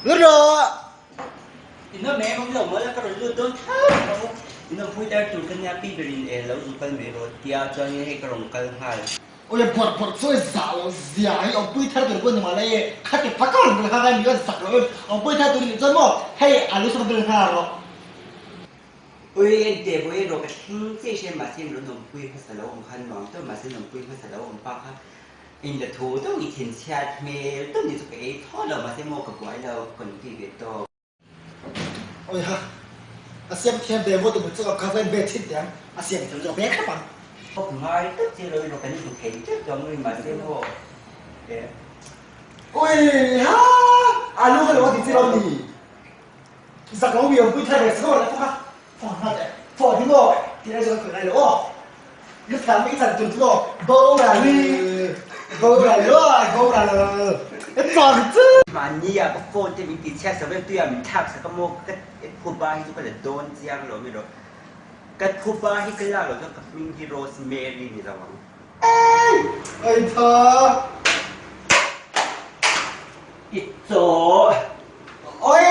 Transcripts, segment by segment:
Lut rawh! In awm em awm lo maw la ka rawn lut dawn tho tho. In awmpui tar tur ka nia pi berin e lo zu kal mai rawh tia chuanin hei ka rawn kal nghal. Awi bawrh bawrh chu e zah lo zia hi awmpui thar tur pawh ni mah la e khati phak ka rawn bel nghal a ni a zak lo em awmpui thar tur nih chuan maw hei alu saw ka bel nghal rawh. Ui en teh vawi erawh ka thleng chiah hria mahse in rawn awmpui hmasa lo awm khan nuam tawp mahse in awmpui hmasa lo awm pa kha in la thu deuh i thinchhiat hmel deuh ni chu ka ei thaw lo mahse maw ka buai lo ka confi ve tawp. Ui ha a siam thiam ve ngawt emaw chu ka va en ve thin teh ang a siam thiam zawk ve khawp ang. Ka ngai tawp che lo erawh kan inhmu thei teuh tawh ang ui mahse maw eh. Ui ha alu kha lo a ti chi lo ni. Zak lo mi awmpui thar ve chho la fawk a, phone nghal teh, phone hi maw tih lai chuan ka ngai lo aw, lu thiam mai chan tur chu maw boral hi boral luai boral e chang chu. Mahni ah ka phone te min ti chhiat sak vek tui ah min thlak sak a maw ka phuba hi chu ka la dawn chiang lo mi rawh ka phuba hi ka lak loh chuan ka hming hi Rosemary ni lo ang. Ei tha. I chaw. Oi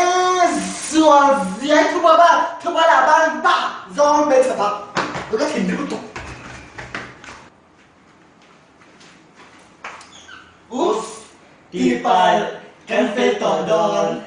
zual ziai thupa ba thupa lah ban ba zawng hmeichhe bak ka thin rim tuk. Oops tihpalh kan fel tawh dawn.